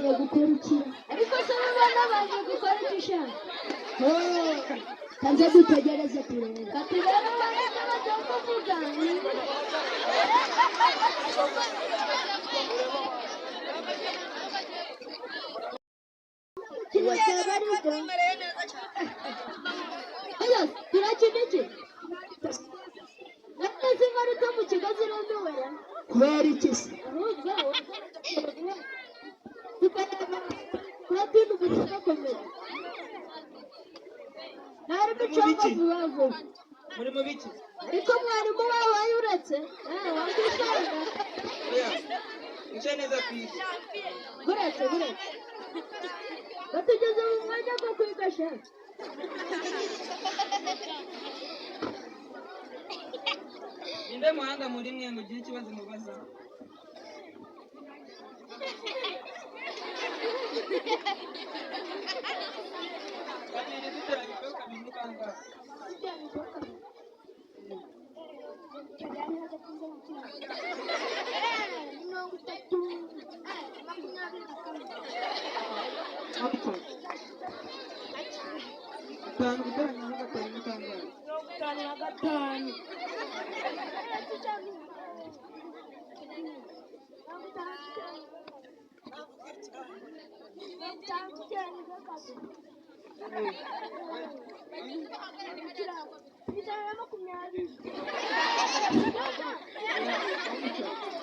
Bagiye gukora iki? Ariko se abo bana baje gukora iki sha? Oh, kanze dutegereze turebe. Katurebe abana icyo bagiye kuvuga. Oya, turakina iki? None z'ingaruka mu kigo zirumiwe. Kubera iki se? Ahubwo tukareba kubatinda ubutumwa. Nari micongo vuba vuba. Muri mu biki? Ariko mwarimu wawe uretse wakwishanga. Oya, wicaye neza twige. Buretse buretse, batugeze mu mwanya wo kwiga sha. Ninde muhanga muri mwe ngo ugire ikibazo mubaza? Kabiri duteranyijweho kabiri ni kangahe? 30, 24. 5 guteranya na 5 ni kangahe? 55. 120.